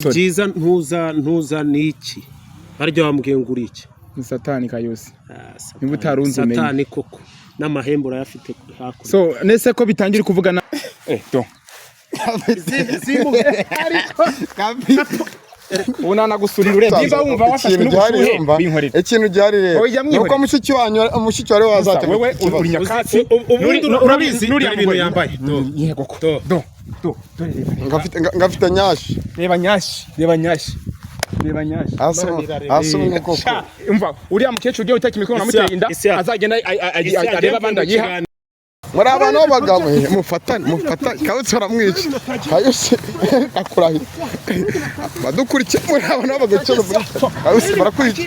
Byiza ntuza ni iki? Harya wambwiye ngo uri iki? Ni Satani kayose. Ah, Satani. Niba utarunze umenye. Satani koko n'amahembe urayafite hakurya. So nese ko bitangira kuvuga na do ubu nanagusurira urebye niba wumva wafashwe Ikintu gihari n'ubushyuhe yumva binkorere. Ikintu gihari rero Oya, ni mwihorere. uko mushiki wanyu, mushiki wawe wazatema Wewe uri nyakatsi. Ubundi urabizi nuriya dore ibintu mugore. yambaye. Yego ko. Do. Do do dore reba. Ngafite nyashi. Reba nyashi, reba nyashi, reba nyashi. Hasi umwe koko. Sha, umva uriya mukecuru ugiye uteka imikono namuteye inda Isya. azagenda areba abandi ayiha. Muri abantu b'abagabo, mufatane mufatane. Kayose baramwica, Kayose akurahira badukurikiye. Muri abantu b'abagabo, icyo bavuga, Kayose barakwica.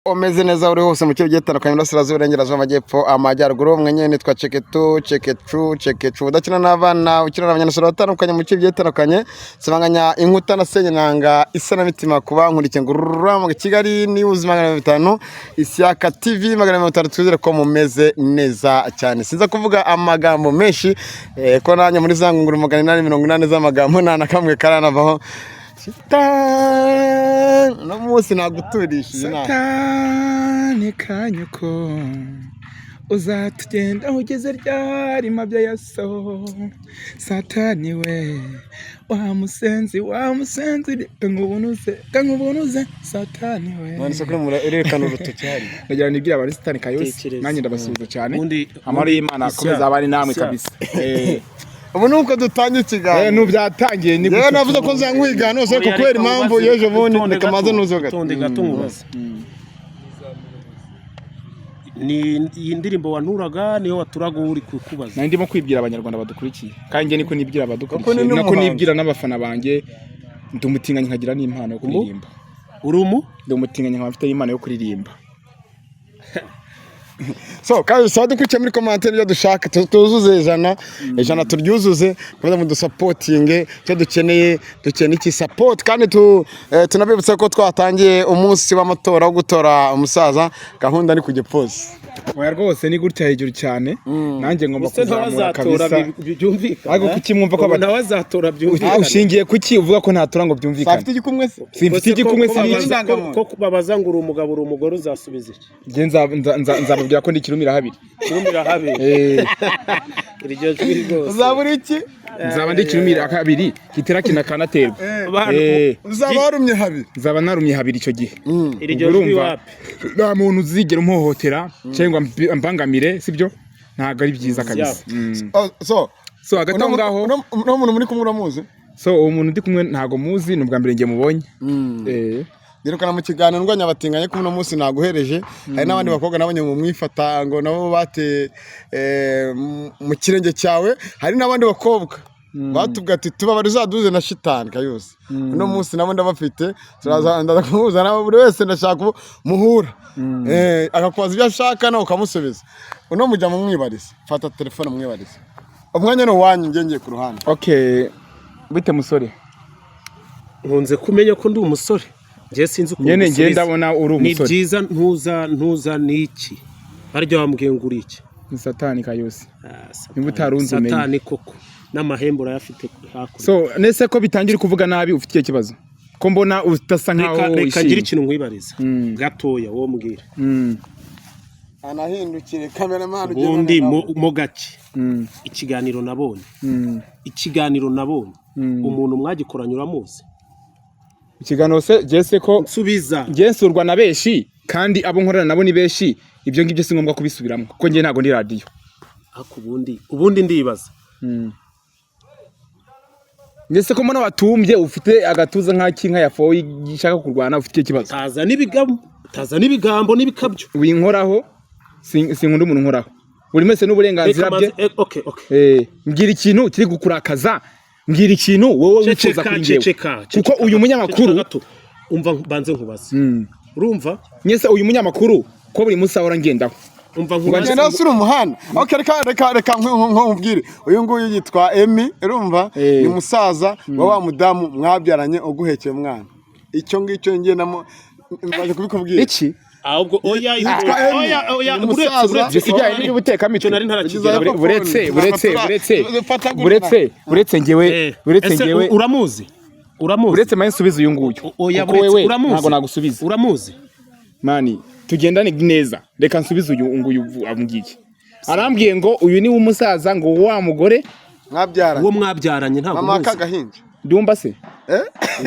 Umeze neza uri hose mu kigo gitandukanye, Iburasirazuba, Iburengerazuba, Amajyepfo, Amajyaruguru. Mwe nyine nitwa Ceketu Cekecu Cekecu, udakina n'abana, ukina n'abanyarwanda batandukanye mu kigo gitandukanye. Sibanganya inkuta na Senyinanga isanamitima kuba nkurikiye ngurura mu Kigali ni ubuzima 500 Ishyaka TV 500. Twizere ko mumeze neza cyane. Sinza kuvuga amagambo menshi, ko nanjye muri za ngunguru 880 z'amagambo nta na kamwe karanavaho. Shitani, uno munsi naguturishije inama. Satani kanyuko uzatugenda aho ugeze ryari mabya ya so? Satani we, wa musenzi, wa musenzi, reka nkubunuze, reka nkubunuze, Satani we. None se kuri urerekana urutoki hariya? Ndagira ngo nibwire abari Satani kayose. Tekereza. Nanjye ndabasuhuza cyane. Ubundi Amahoro y'Imana Isya, akomeze abane namwe Isya. kabisa. Ubu ni uko dutangiye ikiganiro. Nubyatangiye ni Yewe gutyo. navuze ko nzankwigana hose, ariko Oya, kubera reka impamvu nkubaze, y'ejo bundi itonde reka gato, maze nuze gato. Itonde gato nkubaze. Ni iyi ndirimbo wanturaga niyo waturaga uwo uri kukubaza? Nari ndimo kwibwira abanyarwanda badukurikiye, kandi njye niko nibwira Kuko abadukurikiye, ni nako n'umuhanzi. nibwira n'abafana banjye. Ndi umutinganyi nkagira n'impano yo kuririmba. Uri umu Ndi umutinganyi nkaba mfite n'impano yo kuririmba. So kandi saba dukurikiye muri commentaire ibyo dushaka, tuzuze ijana ijana, turyuzuze kugira ngo dusapotinge icyo dukeneye. Dukeneye iki? Support. Kandi tunabibutsa ko twatangiye umunsi w'amatora wo gutora umusaza. Gahunda ni ku giposi. Oya rwose, ni gutya hejuru cyane, nanjye ngomba Ese nawe kuzamura azatora kabisa. byumvikana. Ariko kuki mwumva ko Ubu nawe azatora byumvikana. Ushingiye kuki uvuga ko ntatora ngo byumvikane? Safite igikumwe se? Simfite igikumwe, siniki. Ko babaza ngo uri umugabo, uri umugore, uzasubiza iki? Njye nzababwira ko ndi kirumira habiri. Kirumira habiri. Iryo jwi rwose. Uzaba uri iki? Nzaba ndi kirumira habiri kitera kinakanaterwa. Abantu, Uzaba warumye habiri. Nzaba narumye habiri icyo gihe. Iryo Ubwo jwi urumva, wapi? Nta muntu uzigera umuhohotera cyangwa ambangamire, sibyo? Ntabwo ari byiza kabisa. Oh, so So hagati aho ngaho, uno muntu muri kumwe uramuzi? So uwo muntu ndi kumwe ntabwo muzi, ni ubwa mbere njye mubonye. Nirukana mu kiganiro ndwanya abatinganyi ko uno munsi naguhereje. Hari n'abandi bakobwa nabonye mu mwifata ngo nabo bateye mu kirenge cyawe. Hari n'abandi bakobwa batubwira ati tuba bari uzaduze na shitani kayose. Uno munsi nabo ndabafite, turaza ndaza kumuhuza nabo. Buri wese ndashaka ko muhura, akakubaza ibyo ashaka nawe ukamusubiza. Uno mujya mumwibariza, fata telefone mumwibarize. Umwanya ni uwanyu, njye ngiye ku ruhande. Okay, bite musore? Nkunze kumenya ko ndi umusore, njye sinzi ukuntu Nyene njye usubiza. ndabona uri Ni umusore. byiza ntuza ni iki? Harya wambwiye ngo uri iki? Ni Satani kayose. Ah, Satani. Niba utarunze umenye. Satani koko n'amahembe urayafite hakurya. So nese ko bitangira kuvuga nabi ufite ikihe kibazo? Ko mbona udasa nkaho Reka ngire wishimye. ikintu nkwibariza gatoya, wowe mbwira. Anahindukire kameramani. Ubundi mo gake, ikiganiro nabonye, ikiganiro nabonye, umuntu mwagikoranye uramuzi? Ikiganiro se jese ko Nsubiza. njye nsurwa na benshi kandi abo nkorana nabo ni benshi, ibyo ngibyo si ngombwa kubisubiramo kuko njye ntabwo ndi radiyo. Ariko ubundi ndibaza. Ndetse ko mbona watumbye, ufite agatuza nk'ak'inka ya foyi ishaka kurwana, ufite ikihe kibazo? Taza n'ibigambo, taza n'ibigambo n'ibikabyo. Winkoraho, sinkunda umuntu nkoraho. Buri wese n'uburenganzira Reka bwe. manze, okay okay. Mbwira ikintu kiri kukurakaza, mbwira ikintu wowe wifuza Ceceka, kuri njyewe. ceceka. Kuko Ceceka uyu gato, munyamakuru ceceka gato. Umva banze nkubaze. Urumva? Nyese uyu munyamakuru ko buri munsi ahora ngendaho. Umva nkubaze. Ngenda usura umuhanda. Okay, reka reka reka nkubwire. Uyu nguyu yitwa Emi, urumva? Ni musaza wa wa mudamu mwabyaranye uguhekeye umwana. Icyo ngicyo ngiye namo mbaje kubikubwira. Iki? Ahubwo oya. Yitwa Emi. Oya, oya. Ni Uretse umusaza. uretse Ibijyanye n'ubutekamutwe. Icyo nari ntarakigera. Buretse, buretse, buretse, Fata gutya. buretse, buretse ngewe, buretse Ese ngewe, uramuzi? Uramuzi? Buretse maye nsubize uyu nguyu. Oya, Kuko buretse, wewe uramuzi? ntabwo nagusubiza. Uramuzi? Mani, tugendane neza. Reka nsubize uyu nguyu ambwiye. Arambwiye ngo uyu ni umusaza ngo wa mugore Mwabyaranye. Uwo mwabyaranye ntabwo Mama umuzi. kagahinja. Ndumva se? Eh?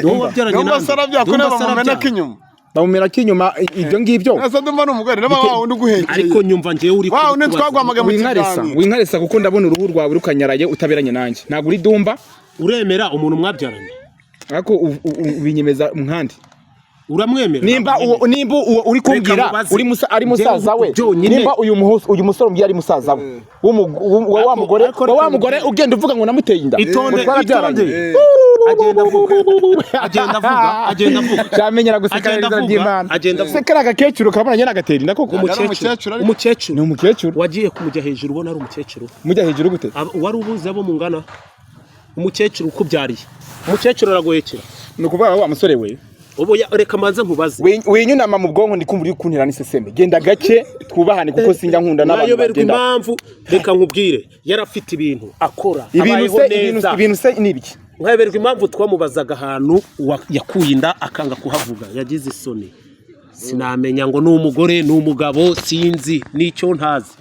Uwo wabyaranye Ndumva nande? se arabya ko Ndumva niba se bamumena arabyara. k'inyuma. Bamumera k'inyuma ibyo ngibyo. Nasa ndumva ni umugore niba wa wundi uguhekeye. Ariko nyumva njyewe uri Wa wundi kubikubaza. twaguhamagaye mu Winkaresa, kiganiro. winkaresa kuko ndabona uruhu rwawe rukanyaraye utaberanye nanjye. Ntabwo uri Dumba. Uremera umuntu mwabyaranye? Ariko ubinyemeza nkandi. Uramwemera? Nimba uwo, nimba uwo uri kumbwira mubaze. uri musa, ari musaza we. Byonyine. Nimba uyu musore umbwira ari musaza we wa wa Ariko- mugore, ariko wa wa reka mugore nkubwire. ugenda uvuga ngo namuteye inda. Itonde, Ngo twarabyaranye. itonde. Agenda avuga, agenda avuga, agenda avuga. Cyamenyera guseka Agenda neza avuga, ry'Imana. agenda avuga. Se kariya gakecuru kabona nyine agatera inda koko? Ari umukecuru ariko. Umukecuru. Ni umukecuru. Wagiye kumujya hejuru ubona ari umukecuru? Mujya hejuru gute? Wari ubuze abo mungana? Umukecuru ukubyariye, umukecuru aragohekera. Ni ukuvuga wa musore we. Ubu reka mbanze nkubaze. Winyunama mu bwonko, ndi kumva uri kuntera n'iseseme. Genda gake, twubahane, kuko sinjya nkunda n'abantu Nayoberwa bagenda. impamvu. Reka nkubwire, yari afite ibintu akora, Ibintu abayeho se, ibintu, neza. ibintu se ni ibiki? Nkayoberwa impamvu twamubazaga ahantu yakuye inda akanga kuhavuga, yagize isoni. Sinamenya ngo ni umugore, ni umugabo, sinzi n'icyo ntazi.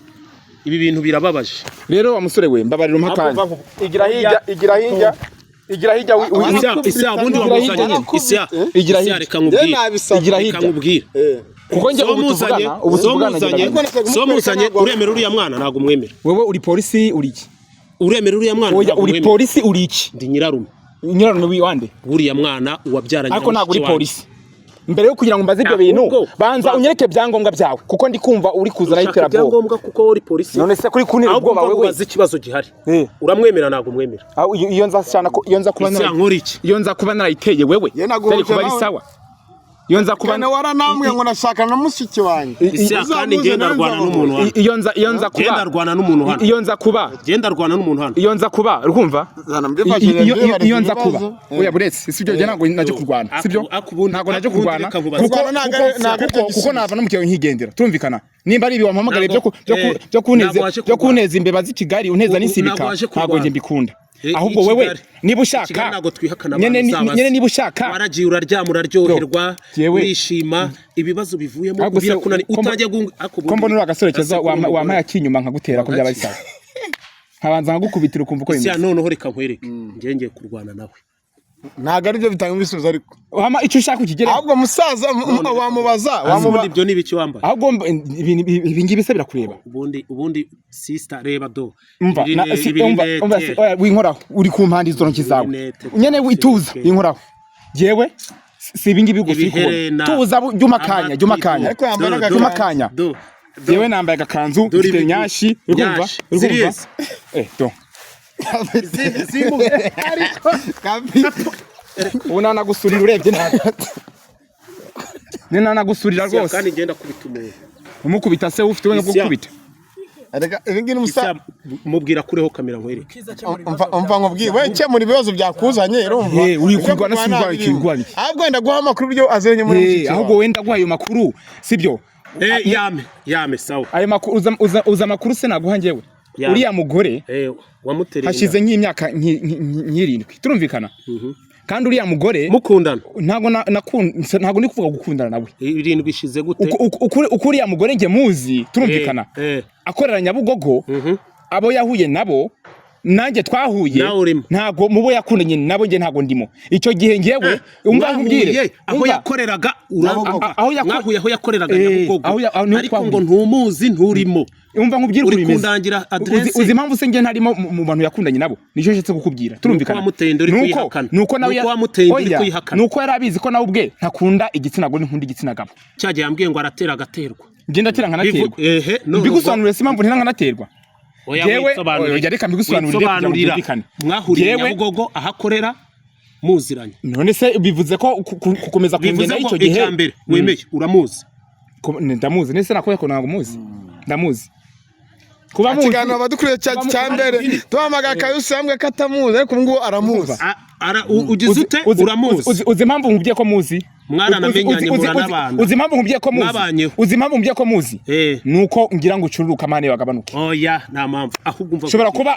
Ibi bintu birababaje. Rero wa musore we, mbabarira umpa akanya. Ahubwo Igira hirya, igira hirya, igira hirya. Isya, Isya, ubundi wamuzanye Isya. Igira Isya, hirya. reka nkubwire. Nabisabye. Igira Reka hirya. nkubwire. Kuko njye ubu Somuzanye, tuvugana, ubu tuvugana somuzanye, njye ndabizi. somuzanye. Uremera uriya mwana? Ntabwo umwemera. Wewe uri polisi, uri iki? Uremera uriya mwana? Oya, Ntabwo uri umwemera. polisi, uri iki? Ndi nyirarume. Nyirarume wande? Uriya mwana wabyaranye Ariko na ntabwo uri mushiki wanjye. polisi. Mbere yo kugira ngo mbaze ibyo bintu, Ahubwo, banza unyereke ibyangombwa byawe, kuko ndi kumva uri kuzana Ushaka iterabwoba. ibyangombwa kuko uri polisi? None se kuri kuntera Ahubwo ubwoba umva, wewe? nkubaze ikibazo gihari. Eh. Uramwemera? Ntabwo umwemera. Aho iyo nza cyane ko iyo nza kuba Isya, nkora iki? iyo nza kuba narayiteye wewe, Ye naguhuje byari kuba ari nawe. sawa. Iyo nza kuba Kane waranambwiye ngo nashakana na mushiki wanjye. Isya, kandi Uzamuze ngenda nawe arwana nzamuze. n'umuntu hano. Iyo nza kuba Genda arwana n'umuntu hano. Iyo nza kuba Genda arwana n'umuntu hano. Iyo nza kuba, urumva? Zana mbyifashije, Iyo nza mbyibarize kuba ibibazo. Oya, buretse, sibyo, njye ntabwo naje kurwana, sibyo? Akubundi Ntabwo naje akubundi kurwana reka nkubaze. kuko Kurwana ntabwo ntabwo aricyo kuko gisubizo. nava no mu kiyago nkigendera, turumvikana. Nimba ari ibi wampamagariye byo byo kuneza, Ntabwo waje byo kurwana. kuneza imbeba z'i Kigali, uneza n'insibika, Ntabwo waje ntabwo kurwana. njye mbikunda. Ahubwo I wewe Kigali. niba I ushaka Kigali ntabwo twihakana nyene abantu, uzabaze. nyene niba ushaka Waragiye uraryama, uraryoherwa, Jewe. urishima, ibibazo bivuyemo Ahubwo se birakunani utangiye ko mbona uri agasore keza, wampaye akinyuma nkagutera ko byaba ari sawa, nkabanza nkagukubitira ukumva uko Isya, bimeze. noneho reka nkwereke, njye ngiye kurwana nawe. Ntabwo aribyo bitanga ibisubizo ariko. Hama icyo ushaka ukigereho. Ahubwo musaza wamubaza Ubundi wamuba ibyo ni ibiki wambaye? Ahubwo ibi ngibi se birakureba? Ubundi sister, reba do. Umva umva, umva, oya, winkoraho, uri ku mpande izo ntoki zawe. Ibirinete, Nyene wituza, winkoraho jewe si ibi ngibi gusa uri kubona. Ibiherena, Tuza jya akanya, jya akanya. Ariko yambaye Do, n'agakanzu. Jya akanya. do, do. Jewe nambaye agakanzu, Dore mfite ibigwi. nyashi, uri kumva? Nyashi. Uri kumva? Zirizi. Eh, do. Ubu nanagusurira urebye nabi. Ni nanagusurira Isya, rwose. kandi ngenda kubita umuntu. Umukubita se ufite ubwenge bwo Isya. gukubita? Reka ibi ngibi Isya, musaza mubwira kureho kamera nkwereke. umva nkubwiye, we kemura ibibazo byakuzanye, urumva? Eh, uri Ibyo kurwana si kurwana urwana iki, birimo. urwana iki? Ahubwo wenda guha amakuru ibyo azanye muri mushiki Ahubwo wawe. wenda guha ayo makuru, sibyo? Yame yame, sawa. Ayo makuru uza amakuru se naguha njyewe? Ya. Uriya mugore Wamutereye inda. hashize nk'imyaka nk'irindwi turumvikana, kandi uriya mugore Mukundana? Ntabwo ntabwo ndi kuvuga gukundana nawe. 7 ishize gute? Uko uriya mugore njye muzi, turumvikana, akorera Nyabugogo, abo yahuye nabo nanjye twahuye. Nawe urimo. Ntabwo mubo yakundanye nabo njye ntabwo ndimo icyo gihe njyewe. Umva nkubwire. Mwahuye aho Umva. yakoreraga? Aho Mwahuye aho yakoreraga Nyabugogo? Aho niho Ariko ngo twahuye. ntumuzi, nturimo. Umva nkubwire Uri ukuntu bimeze. kundangira adresse. Uzi impamvu se njye ntarimo mu bantu yakundanye nabo? Nicyo nshatse kukubwira, turumvikana. Nuko wamuteye inda uri kuyihakana. Nuko nawe Nuko wamuteye inda uri Oya, kuyihakana. nuko yari abizi ko nawe ubwe ntakunda igitsina gore, nkunda igitsina gabo. Cyagiye yambwiye ngo aratera agaterwa. Njye ndatera nkanaterwa. Ehe, none Mbigusobanurire se impamvu ntera nkanaterwa? Oya, Jewe- wisobanurire. oya, reka mbigusobanurire kugira ngo Wisobanurira. byumvikane. Mwahuriye Jewe- Nyabugogo ahakorera muziranye? None se bivuze ko gukomeza Bivuze kungenda ngo icyo gihe icya mbere wemeye uramuzi. Ndamuzi nese nakubwiye ko ntabwo muzi? Ndamuzi kuba muzi. Ikiganiro abadukuriye cya mbere tuhamagara Kayusi yambwiye ko atamuzi, ariko ubu ngubu aramuzi. Ugize ute? Uramuzi? Uzi impamvu nkubwiye ko muzi? Mwaranamenyanye, muranabana. Uzi impamvu nkubwiye ko muzi? Mwabanyeho. Uzi impamvu nkubwiye ko muzi? Eh. Nuko ngira ngo ucururuke, amahane bagabanuke. Oya, nta mpamvu, ahubwo umva.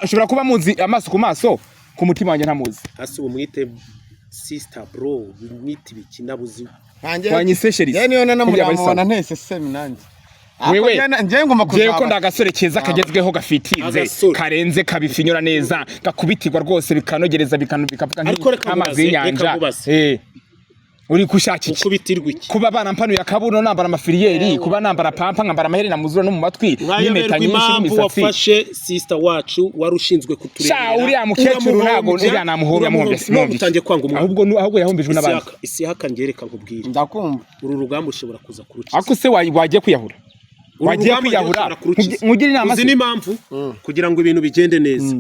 Ushobora kuba muzi amaso ku maso, ku mutima wanjye ntamuzi. Hasi ubu mwite sister, bro, mwite ibiki, nabuzi. Wanyise chéri. Njyewe niyo Kubyaba ari nanamurabona sawa. ntese semi nanjye. Wewe, Njyewe ngomba Jewe ko kuzaba ndagasore keza kagezweho, gafitinze, Agasore. karenze, kabifinyura neza, gakubitirwa rwose, bikanogereza, bikavuga Ariko reka nk'amazi nkubaze, reka y'inyanja. nkubaze. Uri gushaka iki? Ukubitirwa iki? Kuba banampanuye akabuno, nambara amafiriyeri, kuba nambara pampa, nkambara amaherena muzura no mu matwi n'impeta Mwayoberwa nyinshi impamvu n'imisatsi. wafashe sister wacu wari ushinzwe kuturebera. Sha, uriya mukecuru ntabwo uriya namuhobya, muhombya. None utangiye kwanga umwana. Ahubwo yahombejwe n'abandi. Isihaka, Isihaka, ngereka nkubwire. Ndakumva. Uru rugamba ushobora kuza kurukiza. Ariko se wagiye kwiyahura? Uru Wagiye rugamba kwiyahura? ushobora kurukiza. Nkugire inama Uzi se? n'impamvu? Kugira ngo ibintu bigende neza,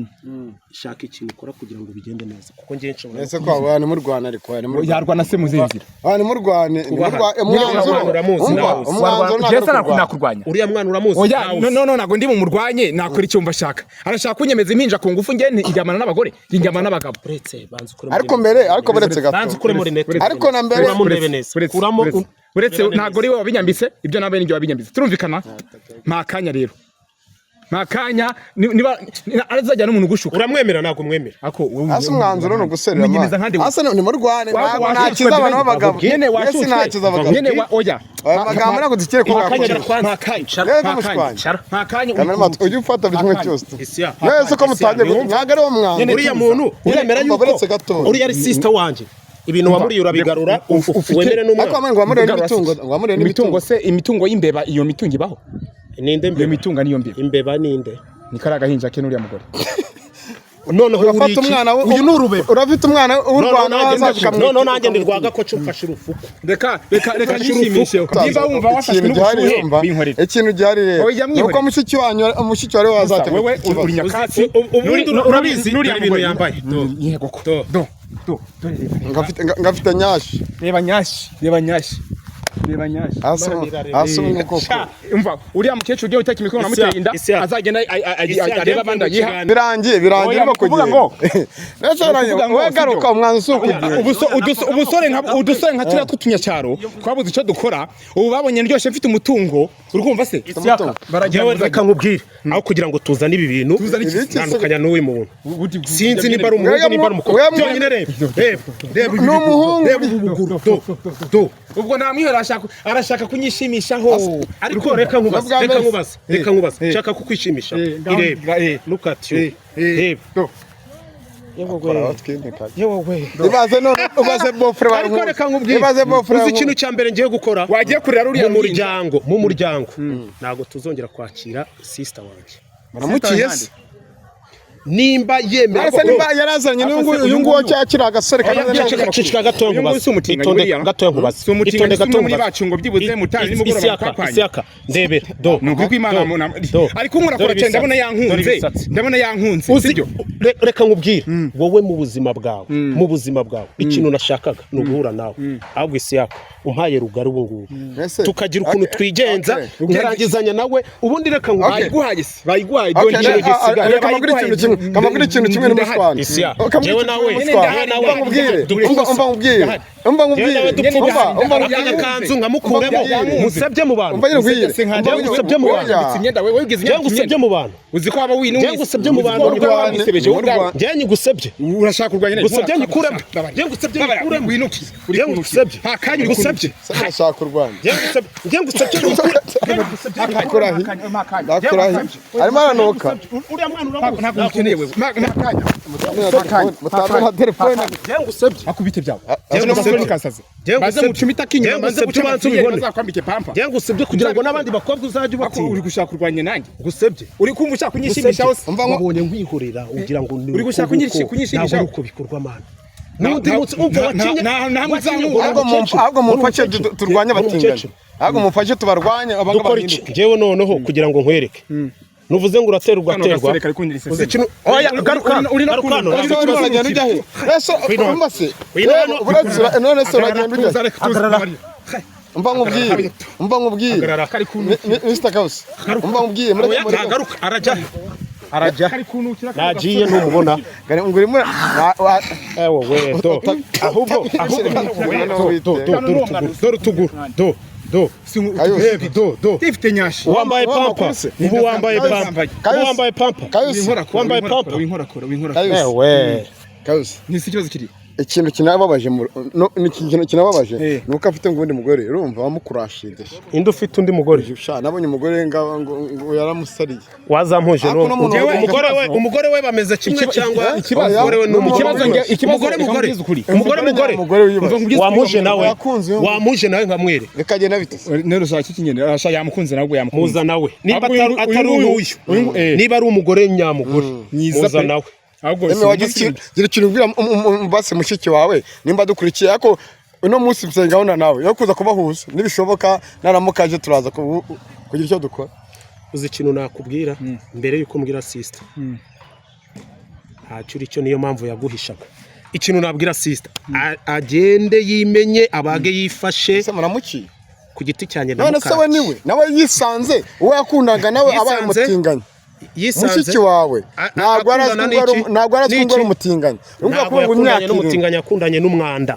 shaka ikintu ukora kugira ngo bigende neza, kuko njye nshobora Ese ko abantu murwana, ariko abantu murwana. Yarwana se muzihe nzira? Abantu murwane. Kubaha. Umwanzuro. Uriya mwana uramuzi, Umva, nawe uzi. umwanzuro ntabwo Njye ari se ukurwana. nakurwanya? Uriya mwana uramuzi? Oya. Nawe No. uzi. No, no, ntabwo ndi bumurwanye. Nakora icyo mva ashaka. Arashaka kunyemeza impinja ku ngufu. Njye njyamana n'abagore, njyamana n'abagabo. Uretse banza ukuremo Ariko rinete. mbere, ariko buretse gato. Banza ukuremo rinete. Ariko na mbere- Kuramo urebe neza. Uretse- Kuramo uretse urebe ntabwo neza. ari wowe wabinyambitse, ibyo nawe nibyo wabinyambitse, turumvikana. Nta kanya rero, nta kanya, niba azajya n'umuntu ugushuka. Uramwemera? Ntabwo umwemera. Ako wowe Hasi umwanzuro ni uguserera. Umenyereza nkande wowe. Hasi ni murwane. Waba Ntabwo washutswe nakiza abantu mbere. b'abagabo. Nyene Mbese washutswe. nakiza abagabo. Nyene oya. Aya magambo ntabwo dukwiye Nta kanya kuyakoresha. rero, nta kanya. Rero Nta mushwanya. kanya. Nta kanya. Kamera, ujye ufata buri kimwe cyose. Isiya. Mwese ko mutangiye ntabwo ari wo mwanzuro. Nyene Uriya muntu uremera Umva, yuko buretse gato. uriya ari sister wanjye, ibintu wamuriye urabigarura, wemere Ariko n'umwana. wamwe ngo wamuriye n'imitungo, ngo wamuriye Imitungo n'imitungo. se, imitungo y'imbeba, iyo mitungo ibaho? Ninde Iyo mbeba? mitungo niyo mbeba. Imbeba ninde? Ni kariya gahinja ke n'uriya mugore. Noneho Urafata uri iki? umwana Uyu ni urubeba. Urafite umwana w'u Rwanda wazaza. Noneho nanjye ndi rwagakoco, mfashe urufuku. Reka nishimishe. Niba wumva wafashwe Ikintu gihari, n'ubushuhe, yumva, binkorere. ikintu gihari rero Oya, ni mwihorere. uko mushiki wanyu, mushiki wawe wazategura Wewe ikibazo. uri nyakatsi. Ubundi urabizi, N'uriya dore ibintu mugore. yambaye. Yego ko. Do. Do do dore, reba. Ngafite nyashi. Reba nyashi, reba nyashi, reba nyashi. Hasi hasi umwe koko. Sha, umva, uriya mukecuru ugiye uteka imikono namuteye inda, Isiya. azagenda Isiya, areba abandi ayiha. Birangiye Oya, urimo ni ukuvuga kugenda. ngo- Ndetse birangiye. Ni ukuvuga ngo Wowe garuka, sibyo. umwanzuro si ukugenda. Ubusore nka turiya tw'utunyacyaro twabuze icyo dukora, ubu babonye ndyoshye, mfite umutungo, uri kumva se? Isiyaka, Baragira njyewe ngo reka nkubwire, aho kugira ngo tuzane ibi bintu, Tuzane iki? ntandukanya n'uyu muntu, sinzi niba ari umuhungu, niba ari umukobwa. Byonyine reba, reba, reba ibi Ni umuhungu. Reba ubu buguru, do do. Ubwo namwihora, arashaka kunyishimishaho. Ariko reka nkubaze, Ubwa reka mbere- nkubaze, reka nkubaze, nshaka kukwishimisha. Ngaho- Irebe, look at you, reba. Do. Ibaze none, ubaze bofre. Ariko reka nkubwire, Ibaze bofre. uzi ikintu cya mbere ngiye gukora? Wagiye kurera ruriya Mu ruhinja. muryango, mu muryango ntabwo tuzongera kwakira sister wanjye. Baramukiye se? Nimba yemera Ariko nimba yarazanye n'uyu nguyu, uyu nguyu cyakira agasore kameze neza. Ceceka, ceceka gatoya Uyu nguyu nkubaze. si umutinganyi Itonde buriya. gatoya nkubaze. Si umutinganyi, Itonde si umwe gato muri nkubaze. bacu ngo byibuze mutari nimugoroba Isiyaka, twakwanye. Isiyaka, ndebera, do. Ni ukuri kw'Imana. Do, do. Ariko nkurakora Dore cyane, ndabona ibisatsi, dore yankunze. ibisatsi. Ndabona yankunze. Uzi, Sibyo? reka nkubwire, wowe mu buzima bwawe, mu buzima bwawe, ikintu nashakaga ni uguhura nawe. Ahubwo Isiyaka, umpaye rugari ubu ngubu, Ese- tukagira ukuntu Okay, twigenza, okay. nkarangizanya nawe, ubundi reka nkubwire. Bayiguhaye se? Bayiguhaye? Okay, Dore ikintu gisigaye. reka mbabwire ikintu kimwe, kamabwire ikintu kimwe n'umushwana. Isiya. Kamabwire Jewe ikintu nawe, kimwe n'umushwana. jewe nawe, Umva nkubwire, dupfa umva ubusa. umva nkubwire, umva nkubwire, Jewe nawe dupfa umva ubusa. umva Aka nkubwire. gakanzu nkamukuremo, Umva musebye mu bantu. Umva nyine nkubwire. Njyewe ngusebye mu bantu. Oya. Imyenda wewe wigize Njyewe ngusebye mu bantu. Uzi ko waba winu Njyewe ngusebye mu bantu. Wisebeje wowe ubwawe. Njyewe nyigusebye. Urashaka kurwanya neza. Ngusebye nyikuremo. Njyewe ngusebye nyikuremo. Winuki. Njyewe ngusebye. Nta kanya uri Ngusebye. Se arashaka kurwana. Njyewe ngusebye. Njyewe ngusebye nyikuremo. Ndakurahi. Ndakurahi. Arimo aranuka. Uriya mwana uramuzi. Ntabwo ukeneye wewe. Nta kanya. Mutambe na telefone. Njyewe ngusebye. Akubite byawe. Njyewe Njyewe ngusebye. kasaze. Njyewe Baze ngusebye. mucumita kinyuma, Njyewe baze ngusebye guca ubanze amafiyeri, ubibone. bazakwambike pampa. Njyewe ngusebye kugira ngo n'abandi bakobwa uzajye Ako uri ubatinya. gushaka kurwanya nanjye. Ngusebye. Uri kumva ushaka kunyishimishaho se? Umva ngo Wabonye nkwihorera ugira ngo ni Uri gushaka uko nguko. kunyishimishaho? Ntabwo ari uko bikorwa, mana. N'undi munsi umva wakinye nta ahubwo ahubwo mumfashe turwanye abatinganyi. Ahubwo mumfashe tubarwanye abangaba Dukora iki? bahinduke. Njyewe noneho kugira ngo nkwereke, nuvuze ngo uraterwa, Kano ugaterwa. gasore kari kundira iseseme. Uzi ikintu? Oya, garuka hano, Uri no garuka hano. kundira. Ese urimo uragenda ujya he? Ese urumva se? Wino hano. Uretse none se uragenda ujya he? Umva nkubwire. Umva nkubwire. Hagarara. Mr. Kabusi. Umva nkubwire. Oya, Mureke mureke. ntagaruka, arajya he? Arajya. Kari kunukira. Nagiye ntumubona. Gari ngo urimo Ewe we, do ahubwo do do do, dore utuguru, dore utuguru, do do. Kayusi. Reba, do do. Ifite nyashi. Wambaye Wa- pampa. wa- Ubu wambaye pampa. Kayusi. Ubu wambaye pampa. Kayusi. Wambaye pampa. Winkorakora, winkorakora. Kayusi. Ewe. Kayusi. Ni si ikibazo kiri. Ikintu kinababaje no, ni ikintu kinababaje Eh. ni uko afite ngo undi mugore, urumva wamukurashije. Inde ufite undi mugore? Sha, nabonye umugore ngo yaramusariye. Wazampuje Ariko no no muntu umugore we, umugore we bameze kimwe cyangwa ikibazo- umugore we n'umugore? Ikibazo ikibazo Umugore, reka mugore. nkubwize ukuri. Umugore, mugore. Umugore wibaza. Wamuje nawe. Yakunze uyu. Wamuje nawe nkamwere. Bikagenda bite se? Nero shaka iki nyene, arasha yamukunze nabwo yamukunze. Muza nawe niba Ahubwo uyu- atari uyu- uyu. uyu- Niba ari umugore nyamugore, Mwiza muza pe. nawe. Ahubwo Eme wagize ikintu, gira ikintu ubwira basi mushiki wawe nimba dukurikiye, ariko uno munsi mfite gahunda nawe yo kuza kubahuza nibishoboka, naramuka aje turaza kugira icyo dukora. Uzi ikintu nakubwira mbere yuko mbwira sister? Ntacyo uri cyo, niyo mpamvu yaguhishaga. Ikintu nabwira sister, agende yimenye, abage yifashe. Ese muramuciye? Ku giti cyanjye None se we ndamukatse. niwe nawe yisanze uwo yakundaga nawe abaye Yisanze? umutinganyi. Yisanze? Mushiki wawe ntabwo akundana arazwi ngo ari n'iki? ntabwo arazwi ngo ari N'iki? umutinganyi. Urumva Ntabwo ko ngo yakundanye imyaka 7. n'umutinganyi, yakundanye n'umwanda.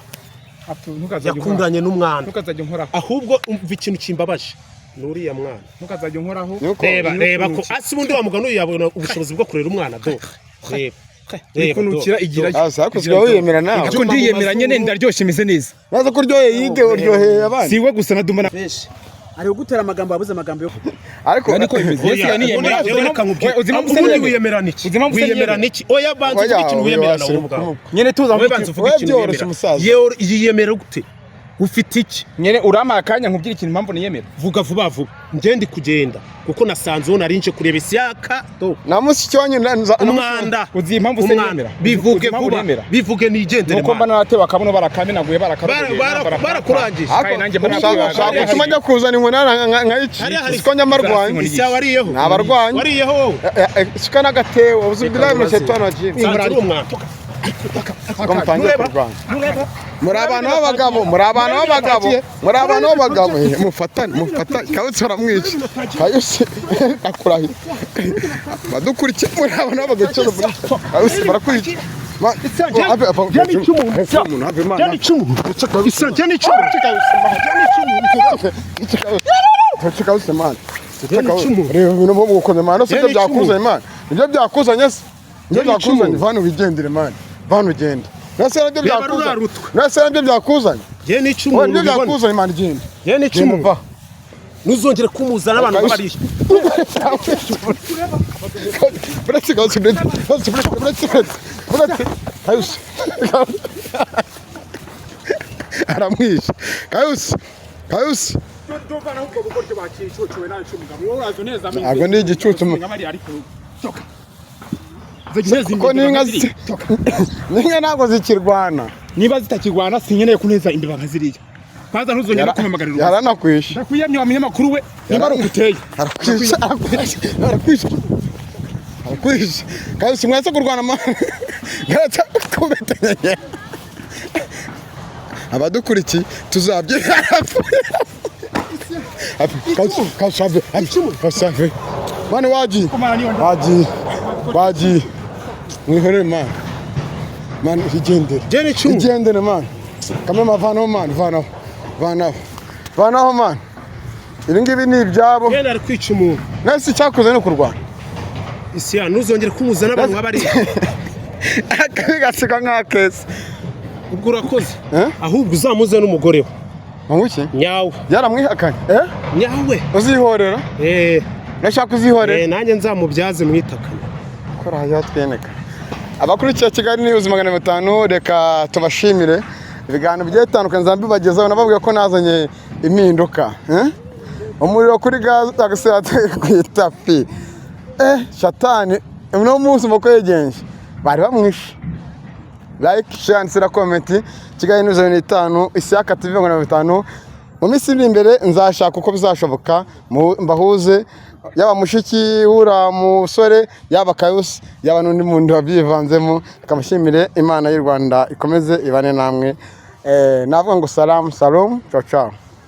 Yakundanye n'umwanda. Ntukazajya unkoraho. Ahubwo umva ikintu kimbabaje ni uriya mwana. Ntukazajya unkoraho. Nuko Reba, reba ko asi ubundi wa mugani uyu yabona ubushobozi bwo kurera umwana. Do, reba, reba, do. Kunukira igira. Ah, ariko usigaye wiyemera nawe. Ariko ndiyemera nyene, ndaryoshye, meze neza. Naza ko uryoheye yige uryoheye abandi. Si we gusa na Dumba na Benshi ari kugutera amagambo, wabuze amagambo yo Ariko Niko bimeze. Oya, Yesu yaniyemera. ubundi reka nkubwire. Uzi impamvu Ubundi se wiyemerana iki? Uzi impamvu se Wiyemerana niyemera? iki? Oya, banza uvuge Oya, ikintu oya, wiyemerana wowe wasira ubwawe. Nyene tuza. Wowe banza uvuge Oya, ikintu byoroshye wiyemera. umusaza. Yewe, yiyemera gute? Ufite iki? Nyene urampa akanya nkubwire ikintu impamvu niyemera. Vuga vuba vuba, njye ndi kugenda kuko nasanze uwo nari nje kureba Isiyaka do. Na mushiki wanyu Umwanda. Uzi impamvu se Umwanda. niyemera? Bivuge Uzi impamvu vuba. niyemera? Bivuge nigendere. Nuko mba Man. naratewe akabuno, barakamenaguye, barakarogoye. Barakurangije. Kandi nanjye mba Ushaka nakubaga. gutuma njya kuzana inkoni nkayica. Hariya hari- Siko nyamarwanyi. Isya wariyeho? Ni abarwanyi. Wariyeho wowe? Siko n'agatebo uzi bilahi nkubaze. mina shaitani rajim. Nsanze uri umwanda. Ngo mutangiye kurwana. Muri abantu b'abagabo, muri abantu b'abagabo, muri abantu b'abagabo. Mufatane, mufatane. Kayusi baramwica. Kayusi akurahira. Badukurikiye, muri abantu b'abagabo icyo bavuga. Kayusi barakwica. Jya n'icumu. Jya n'icumu. Isa, jya n'icumu. Kayusi man. Jya n'icumu. Reba ibintu bwo gukomeza man. Jya Nibyo n'icumu. byakuzanye man. Nibyo byakuzanye se. Nibyo Jya n'icumu. byakuzanye. Vana wigendere man. Vana ugende. Nase nabyo Reba byakuzanye. ruriya rutwe. Nase nabyo byakuzanye. Jya n'icumu. Oya, nibyo Ubibone. byakuzanye man, genda. Jya n'icumu. Genda va. Ntuzongere kumuzana abantu Kayusi. bariya. Buretse Kayusi, buretse, buretse, buretse, buretse, buretse, Kayusi. Aramwishe. Kayusi, Kayusi. Ntabwo ni igicucu. Kuko n'inka n'inka ntabwo zikirwana. Niba zitakirwana, sinkeneye kuneza imbeba nka ziriya. Kwanza ntuzongere no kumpamagarira ubusa. Yaranakwishe. Ndakwiyamye wa munyamakuru we, niba ari ukuteye. Arakwishe, arakwishe, arakwishe. Arakwishe. Kayusi mwese kurwana ma. Mwese kubetanya. Abadukurikiye tuzabye. Kayusi, Kayusi, ave, ave, Kayusi, ave. Mani wagiye. Wagiye. Wagiye. Mwihorere man. Man igendere. Jya n'icumu. Igendere man. Kamwe vanaho man, vanaho. Vanaho. Vanaho man. Ibi ngibi ni ibyabo. Jya ari kwica umuntu. Nese icyakoze ni ukurwana. Isya, ntuzongere kumuzana abantu nk'abariya. Akabi gaseka nk'akeza. Ubwo urakoze. Eh? Ahubwo uzamuze n'umugore we. Ngo iki? Nyawe. Yaramwihakanye. Eh? Nyawe. Uzihorera? Eh, Urashaka uzihorera? eh, nanjye nzamubyaze mwitakane. Kora hajya tweneka. Abakurikiye Kigali News 500, reka tubashimire. Ibiganiro bigiye bitandukanye nzambibagezaho, nababwiye ko nazanye impinduka. Eh? Umuriro kuri gaze agasate ku itapi. Eh, shatani uno munsi muko yegenje. Bari bamwishe. Like, share and comment. Kigali News 500, Isiyaka TV 500. Mu minsi iri imbere nzashaka uko bizashoboka mbahuze, yaba mushiki wura musore, yaba Kayusi, yaba n'undi muntu wabyivanzemo. Reka Imana y'u Rwanda ikomeze ibane namwe. Navuga ngo salamu salom, ciao ciao.